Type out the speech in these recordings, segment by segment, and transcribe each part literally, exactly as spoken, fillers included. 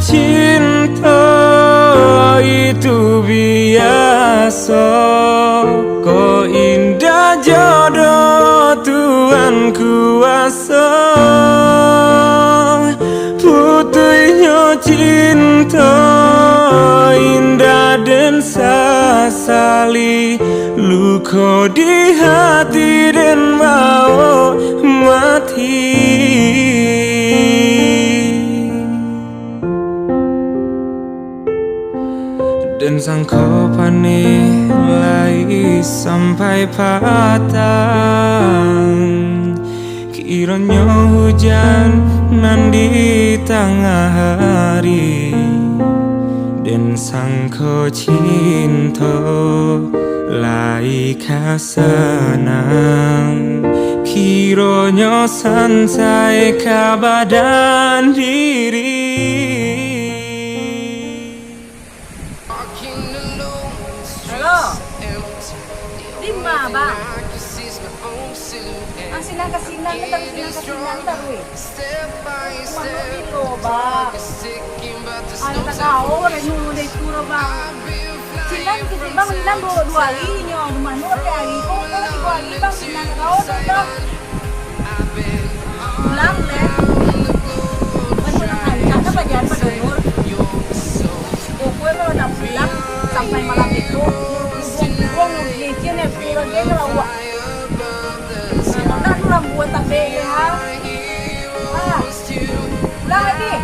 Cinto itu biaso, ko indak jodoh Tuhan kuaso. Putuihnyo cinto indak den sasali, luko di hati den bao mati. Den sangko paneh lai sampai patang, kironyo hujan nan di tangah hari. Den sangko cinto lai ka sanang, kironyo sansai ka badan diri. Halo. Dima, Bang? Ah, sinan ka sinan, tapi sinan ka sinan taruih. Manuk bilo, Bang. Alah, tagao, anu, dari tu, Bang. Sinan kisi, Bang, sinan duo, duo ari nyo. Manuk tigo ari, kok, kok tigo ari, Bang, sinan tagao, Bang. Pulang, leh. Banyak nan rancak, kan, bajalan badonor. Pokoknyo, kalau nak pulang, sampai malam itu, buang-buang, ngecil, ngecil, ngecil, awak. Kalau nak, tu rambuan sampai, ya. Ah, pulang lagi.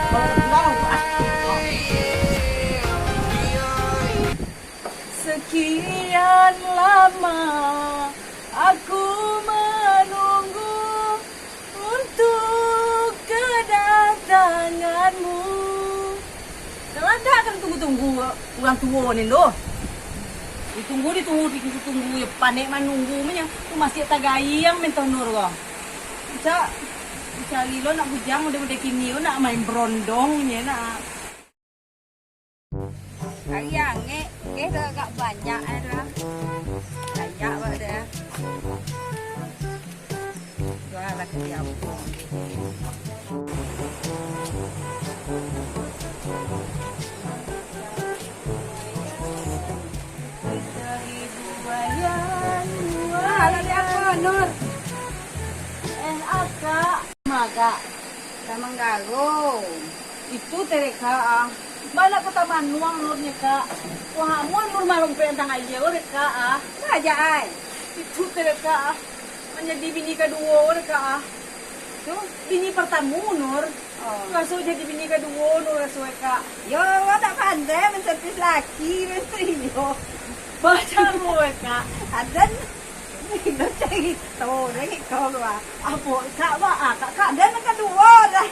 Pulang, pulang. Sekian lama aku menunggu untuk kedatanganmu. Kalau ndak kan tunggu-tunggu urang tuo ni doh. Ditunggu, ditunggu, ditunggu, ditunggu, yo panek manunggu mah nyo. Tu masih tagayang mentoh Nur ko. Cak, dicari lo nak bujang, udah-udah kini lo nak main berondong nyo nak. Ari angek, keh tu agak banyak ai tu ah. Banyak banget dah. Jual lah ke Tiapo. Ah, lah di apa, Nur? Eh, Akak. Ma, Kak? Taman Garo. Itu teh dek Kak ah. Bana ka Taman Nuang Nur nyo Kak. Wah, amun Nur marompek tantang aia ko dek Kak ah. Baa ai. Itu teh dek Kak ah. Manjadi bini kaduo dek Kak ah. Tu? Bini partamo Nur. Oh. Raso jadi bini kaduo Nur raso dek Kak. Yo, awak tak pandai mansapis laki, betul iyo. Baca dulu dek Kak. Aden. Lo carito dek kau tu ah. Apo, Kak, ba, ah, Kak, Kak, den nan kaduo dah.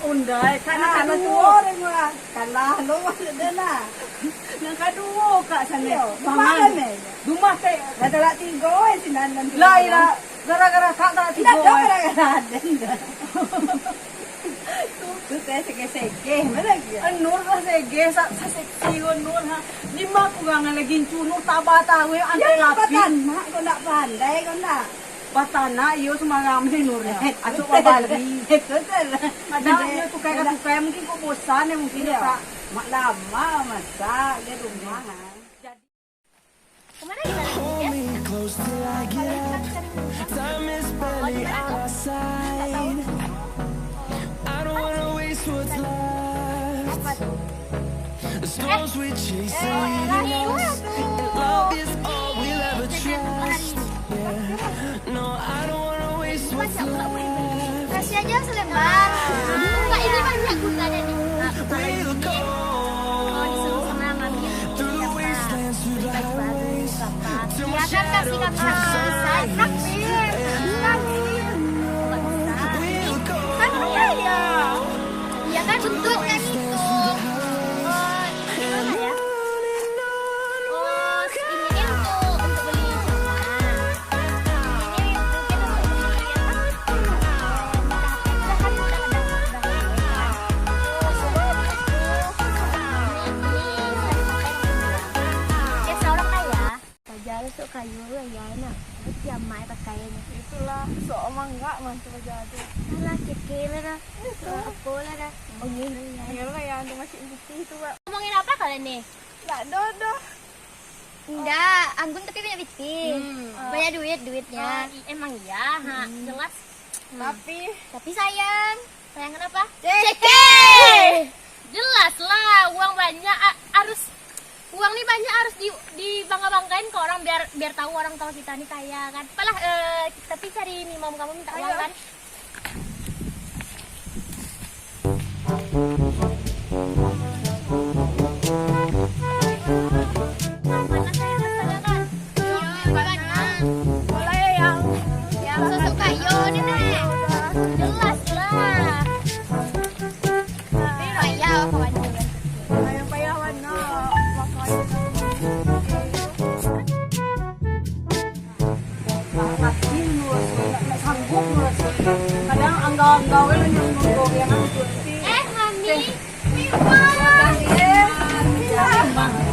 Ondai, Kak, nan kaduo. Nan kaduo dah, wah. Kalah lo, dah lah. Nan kaduo, Kak, sana. Iyo, rumah mana? Rumah teh. Dah talak tigo, eh, sinan nan. Lah, iyo, gara-gara Kak talak tigo, eh. Gara-gara den dah. Tu teh segeh-segeh, ma lai? Nur lah segeh, sa-, saseksi ko Nur, ha. Di ma kurang lagi cu Nur tabah taruih antai lapih. Batanak, kok ndak pandai, kok ndak? Batanak, iyo, sumbarang mah Nur, ha. Acok babali. Betul. Padahal iyo tukai ka tukai, mungkin kok bosan yo, mungkin yo, Kak. Mak lama masak di rumah, ha. Kemana kita? Hold me close till I get up. Time is barely on our side. I don't wanna waste what's left. The storms we chase are leading us, and love is all we'll ever trust. Yeah. No, I don't wanna waste what's left. Kasih aja selembar. Enggak, ini banyak gunanya nih. We'll go. Kalau disuruh sama mami, through the wastelands, through the highways, till my shadow turns to sun. Enak, Mir. Enak, Mir. We'll go. Kan iya, ya. Iya kan, bentuknya gitu. Oh, ini mana ya? Oh, ini untuk, untuk beli. Paja tu sok kayo tu, ya, enak. Kiamat pakai ni. Itulah, sok mangga mah tu paja tu. Alah, keke lah dah. Sok apo lah dah. Oke, ya. Ayolah ya, Anggun masih piti tu, Wak. Ngomongin apa kalian nih? Ndak doh, doh. Ndak, Anggun tapi banyak piti. Hmm. Banyak duit, duitnya. Ah, i-, emang iya, ha, jelas. Hmm. Tapi Tapi sayang. Sayang kenapa? Cece! Cece! Jelas lah, uang banyak, a-, harus, uang ni banyak harus di, dibangga-banggain ke orang, biar, biar tahu orang tua kita ni kaya kan. Apalah, eh, tapi cari minum, kamu minta uang. Ayo. Kan? Mana saya harus tanyakan? Iya, mana? Boleh yang, yang sosok kayo ni, Nek. Jelas lah. Payah, kawan. Payah, payah, mana? Mati menurut saya, ndak, ndak sanggup menurut saya. Kadang anggau-anggau lah yang menurut yang aku. Eh, Mami. Mimang.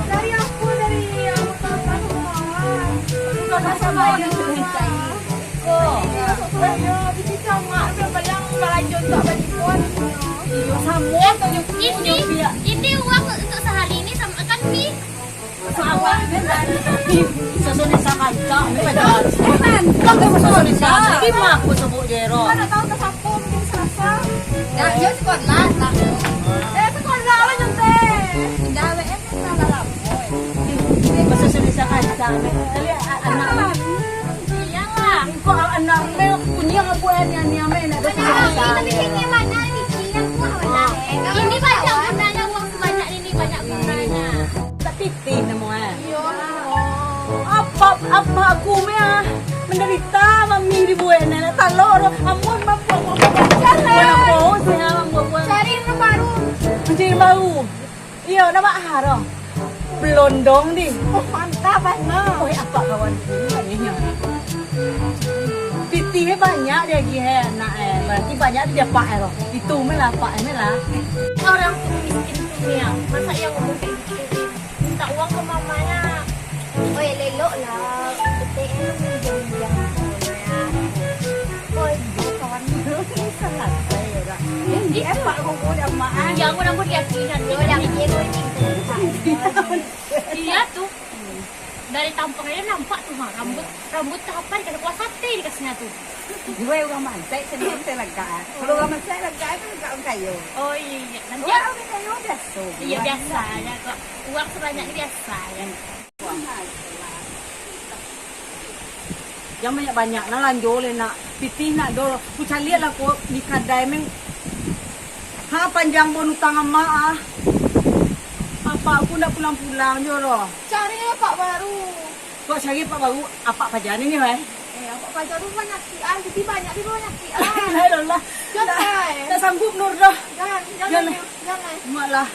Dari aku, dari aku, tak tahu, Mama. Bukan masalah yang cerita. Kok? Iya, kok saya, tapi sama, ada bayang belajar tak bagi pun. Iya, sama. Ini, ini uang untuk sehari ini sama kan, Mi? Sasudah sakanta, ni bajalan. Sasudah sakanta, ni mah aku sebut je, Ro. Mana tahu tak siapa, mungkin Selasa. Ya, dia sekolah, nak. Eh, sekolah lah, nyantai. Dah, W F salah lapor. Sasudah sakanta, ni. Kali a-, anak. Iyalah. Kok anak meh kunyang abu, eh, ni, ni, meh, nak ada. Tapi kayaknya mana ni, yang kuah mana, eh? Ini banyak gunanya, uang sebanyak ini banyak gunanya. Tak pitih namo, eh. Iyo. Apa, apa aku meh, ah? Menderita mami dibuek ni, nak talok tu. Ampun, ampun, ampun, ampun. Jangan. Ampun, ampun, saya, ampun, ampun. Cari yang baru. Cari yang baru. Iyo, nak baa ro? Blondong di. Oh, mantap bana. Oi, apak kawan. Anehnya. Pitih banyak dia lagi, eh, nak, eh. Berarti banyak di apak, eh, ro. Itu meh lah, apak, eh, meh lah. Orang tu miskin tu, ya. Masa yang ngomong kayak gitu? Minta uang ke mamanya. Oi, lelok lah. B T L minjam-minjam. Oi, iyo, kawan dulu ni salah saya, Kak. Di apa kau kau dah maan? Iya, aku rambut dia kiri, dia kiri. Iya tu. Dari tampang aja nampak tu, ha, rambut, rambut tak apa dikasih kuah sate dikasihnya tu. Dua orang mantai, saya bilang saya lagak. Kalau orang mantai lagak, kan lagak orang kayo. Oh, iya, iya. Nanti orang kayo biasa. Iya, biasa aja kok. Uang sebanyak ni biasa aja. Jan banyak-banyak, nah, lanjo le, nak. Pitih nak do. Ku caliak lah ko di kadai, meng. Ha, panjang bon utang amak, ah. Apak ku ndak pulang-pulang jo doh. Cari apak baru. Kok cari apak baru? Apak paja ni, ni, weh. Eh, apak paja tu banyak kian, jadi banyak dia banyak kian. Lah, lah, lah. Jangan. Ndak sanggup, Nur, doh. Jangan, jangan, jangan. Jangan. Mak lah.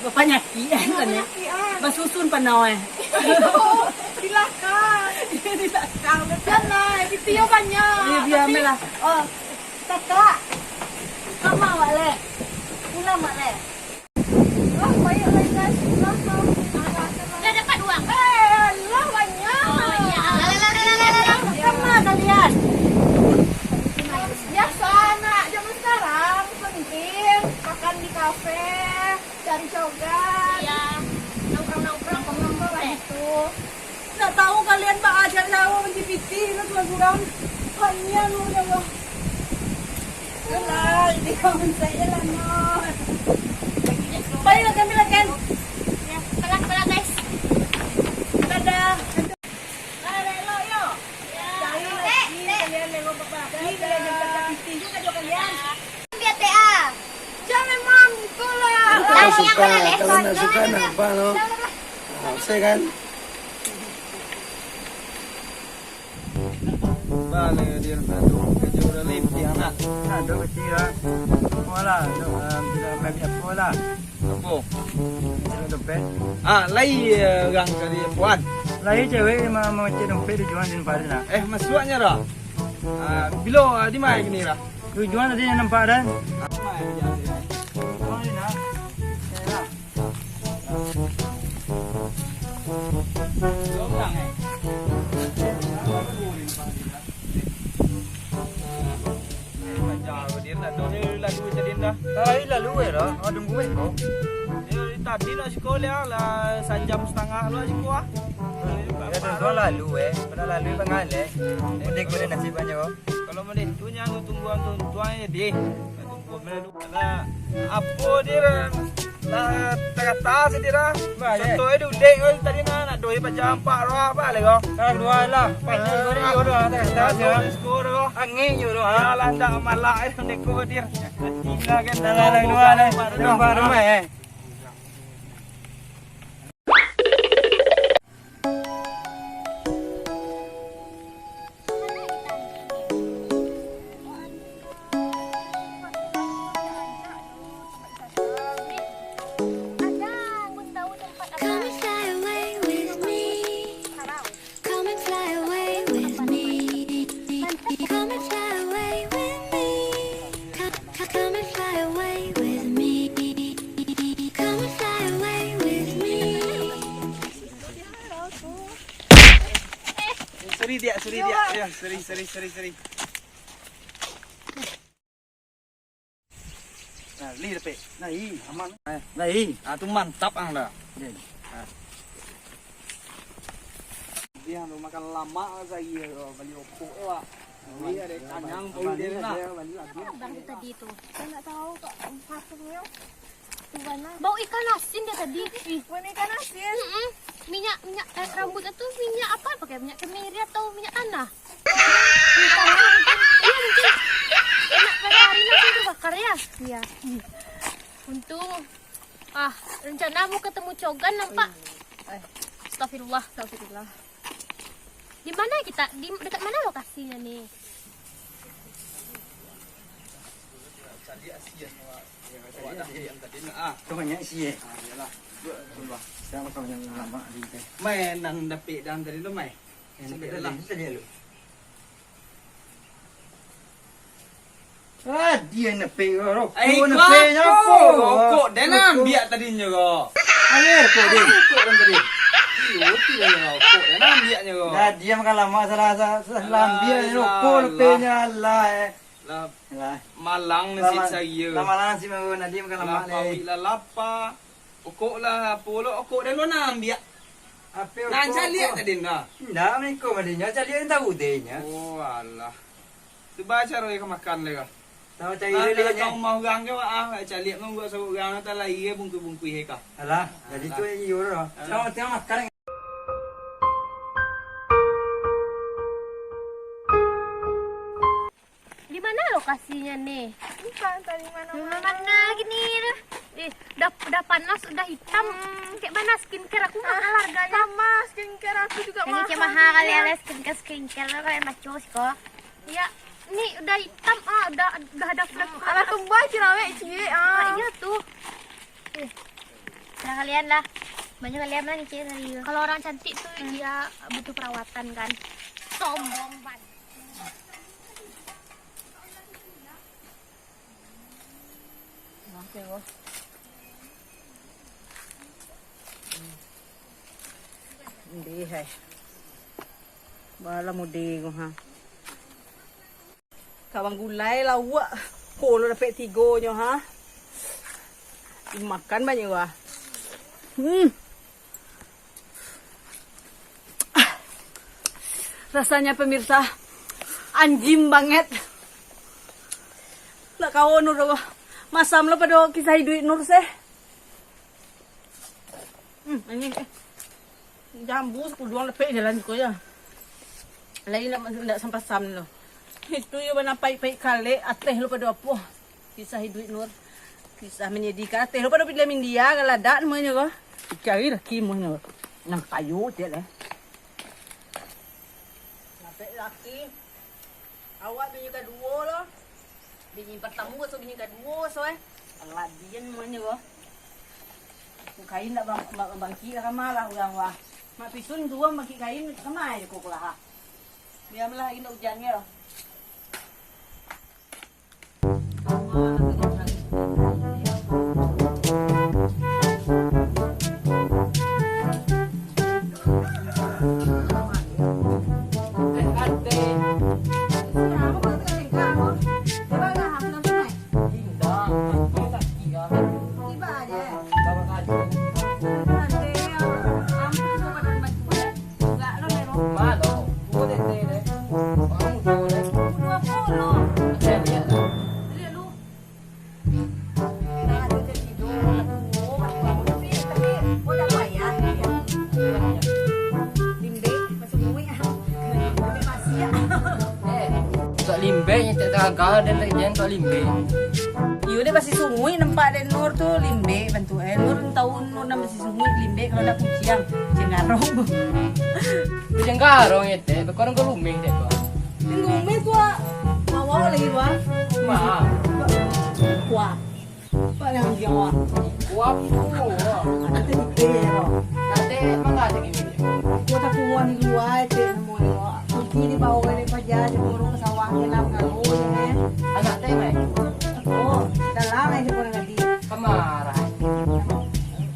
Bapanyakik, eh, bukan, eh? Bapanyakik, ah. Basusun panau, eh. Di lakang. Di lakang, betul. Jangan, di tio banyak. Iya, biar tapi, ambil lah. Oh, kakak. Kama awak, Lek? Pulang, Mak, Lek? Wah, banyak, Lek, guys. Pulang, kau. Dah dapat uang? Eh, alah, banyak. Oh, banyak. Alah, alah, alah, alah, alah. Kama kalian? Biasa, anak zaman sekarang, penting makan di kafe. Cari cogan. Iya. Nongkrong-nongkrong. Nongkrong-nongkrong lah gitu. Ndak tahu kalian baa cari tahu manci pitih lo surang-surang. Hanya lo ya Allah. Alah, ini kawan saya lah, no. Baiklah, kami lah, kan. Ya, pelan-pelan, guys. Dadah. Lah, elok, yo. Cari lagi, kalian lewat babagi, kalian dapat pitih juga jo kalian. Biar T A. Jangan mampu lah. Kalau suka, kalau nak suka, nampak, no? Ah, saya kan. Balik dia satu, kerja udah lipih anak. Ada kecil lah. Sekolah, ada, um, tidak ambil sekolah. Apo? Cewek dompet. Ah, lai, eh, urang kali puan. Lai cewek ma-, mangecek dompet di Juan di Paris lah. Eh, masuaknyo dah. Ah, bilo, ah, di ma kini dah? Di Juan tadi nan nampak dah. Ah, di Juan tadi dah. Juan tadi dah. Oke lah. Dua urang, eh? Macam dia nak tahu ni lagu jadi Dah. Tadi lalu eh, dah. Awak tunggu eh, ko. Yo, tadi nak siko lah, lah sajam satangah lah siko ah. Ya, tu, tu lalu eh. Kalau lalu eh, bangal eh. Mudik pada nasib banyak ko. Kalau mudik tu, nyo tunggu, tunggu, tunggu aja deh. Tunggu, mana tu? Lah, apo dia lah? Lah, terata sih dia lah. Bah, ya. Contoh eh, dudek ko tadi nak, nak doi pajam pak roh, apa lagi ko? Sekarang dua lah. Pas ni, dua ni, dua, dua, terata sih, ah. Skor ko. Angin je tu, ah. Ya lah, ndak malak eh, neko dia. Tinggal kan. Dah, dah, dah, dua, dah. Dua, dua, eh. Come and fly away with me. Come and fly away with me. Come and fly away with me. Come, come, come and fly away with me. Come and fly away with me. Sorry, Diak, sorry, Diak. Ya, sorry, sorry, sorry, sorry. Nah, li dapek. Nah, i, aman. Eh, nah, i. Ah, tu mantap ang dah. Ya. Ah. Dia tu makan lamak saja, bali opok eh, Wak. Bali ada kanyang, bau dia nah. Bang tadi tu. Saya nggak tahu kok, pasungnya. Bau ikan asin dia tadi. Ih. Bau ikan asin. Mm-mm. Minyak, minyak, eh, rambutnya tu minyak apa pakai? Minyak kemiri atau minyak tanah? Minyak tanah mungkin. Iya, mungkin. Minyak matahari langsung terbakar ya? Iya. Untung. Ah, rencana mau ketemu Cogan nampak. Eh. Astagfirullah, astagfirullah. Di mana kita? Di dekat mana lokasinya nih? Caliak sia, Wak. Awak dah lihat tadi nak, ah. Kau banyak sia. Ah, iyalah. Buat apa, Bang? Siapa kau yang lama di teh? Mai nan dapik dan tadi tu, mai. Yang sampai dapik dalam. Tadi, tadi lu. Ah, dia nepek rokok, eh, nepek rokok. Rokok, dan ambiak tadinyo ko. Ayo, rokok, Din. Rokok dan tadi. Iyo, tu lah rokok, dan ambiaknyo ko. Dah, dia makan lama, salah, salah, salah ambiak rokok, nepeknyo, alah, eh. Lah, malang nasib saya. Lah malang nasib awak, nanti makan lamak ni. Lah pawik lah lapa. Okok lah, apo lo, okok dah lo nak ambiak. Apo okok? Nan caliak tadi nah. Indak, meko madinyo, caliak yang tahu deh nya. Oh, alah. Cuba caro ka makan le ka. Tahu cari le ka. Ka rumah urang ke, Wak, ah, caliak mah buat sabuk urang, tak lai bungkui-bungkui he ka. Alah, jadi tu iyo lah. Tengok, tengok makan. Di mana lokasinya nih? Entah, entah di mana. Di mana gini dah? Eh, dah, dah panas, udah hitam. Hmm. Kayak mana skincare aku mahal harganya. Sama, skincare aku juga mahal. Kayaknya kayak mahal kali ya, skincare, skincare lo kayak maco sih kok. Ya, ini udah hitam ah, udah, udah ada flek. Hmm, alah, tumbuh jerawat ciek ah. Ah, iya tuh. Eh, serah kalian lah. Banyak kalian lah nih, Cik, dari. Kalau orang cantik tuh dia butuh perawatan kan. Sombong banget. Oke, Bos. Ndeh, hai. Bala mudi ko, ha. Kawang gulai, lauak. Ko lo dapek tigo nyo, ha. Makan banyak, wah. Hmm. Rasanya, pemirsa, anjim banget. Ndak kawa Nur, masam lo pado kisah iduik Nur seh. Hmm, ini, eh. Jambu sakuduang lepek jalan ko ya. Lai ndak, ndak sampasam lo. Itu yo bana paik-paik kalek, ateh lo pado apo. Kisah iduik Nur. Kisah menyedihkan. Ateh lo pado film India, galadak namonyo ko. Cari laki munyo. Nan kayo cek leh. Dapek laki. Awak bini kaduo lo. Bini partamo raso bini kaduo raso eh. Ladian munyo ko. Kain ndak bang-, bang-, bangkik lah kama lah urang wah. Mak pisun duo bangkik kain kama aja ko lah. Biarlah indak ujan ge lah. Agak den lek jen tu limbek. Iyo, dek basisunguik nampak dek Nur tu limbek bantuak e. Nur tahu Nur nan basisunguik limbek, kalau ndak kuciang, kuciang garong. Kuciang garong, Tek. Beko urang galumeh dek tu. Galumeh tu, ah. Mawa lagi, Bang. Ma. Kuah. Apa yang dia, Wak? Kuah, kuah. Ada di kiri, Wak. Nanti, emang nggak ada gini? Kuah tak kuah di luar, Tek, semua, Wak. Kunci di bawah, di paja, di burung sawah, di dalam kalau, ya. Anak Tek, Mek? Oh, dalam aja kurang lagi. Kemarin.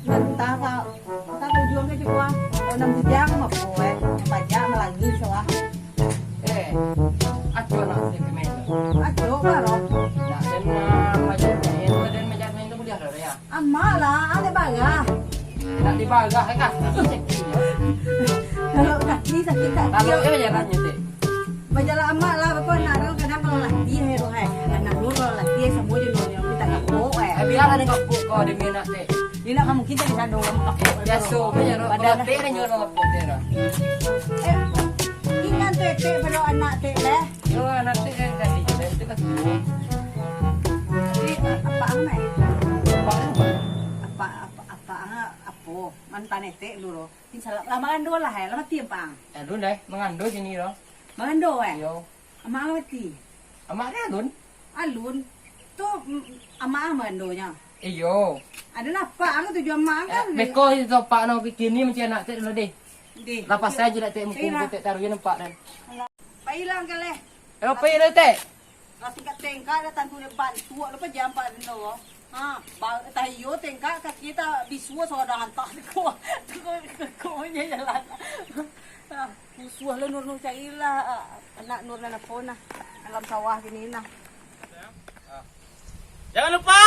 Entah, Kak. Entah tujuan ke, Cik, Wak. Kalau enam bujang, mah, kuah. Paja, melagi, sawah. Eh, aco nak main tu. Aco, baro. Nak den, ah, main tu, den main tu buliah dah, ya? Amak lah, ada barah. Nak dibarah, eh, kaki sakit. Kalau kaki sakit, kaki. Kalau, eh, jalan je, Tek. Bajalan amak lah, beko anak tu kadang kalau latih, eh, roh, eh. Anak lu kalau latih, semua je lu yang minta kapok, eh. Eh, biar ada kapok kau, demi anak, Tek. Dia nak mungkin tadi sadong kapok, eh. Biaso, bajalan, kalau latih, ada jual kapok, Tek, dah. Eh, ingat, Tek, Tek, pada anak, Tek, leh. Yo, anak Tek kan tadi, Tek, itu kan tuo. Tapi, eh, apa ang, eh? Apa ang? Apa, apa, apa ang, apo? Mantan Tek dulu. Insya Allah, lah mangando lah, eh. Lah mati apa ang? Alun, eh. Mangando sini, lo. Mangando, eh? Yo. Amak ang mati? Amak dia alun. Alun? Tu, mm, amak ang mangandonyo? Iyo. Ada lah, apa ang tujuan amak ang kan? Eh, beko itu, Pak, no, kini macam anak Tek dulu, deh. Deh. Lah pasai je lah, Tek, muka-muka Tek taruh je nampak, dan. Pailang ke leh? Eh, apa yang, Tek? Lah tingkat tengkak dah tantu dia bantuak lah, pajam pak dino. Ha, ba-, tahiyo tengkak kaki ta bisuo sagadang antah deko. Deko, deko je jalan. Ha, musuah lah Nur, Nur carilah, ah, anak Nur nan apo nah. Dalam sawah kini nah. Jangan lupa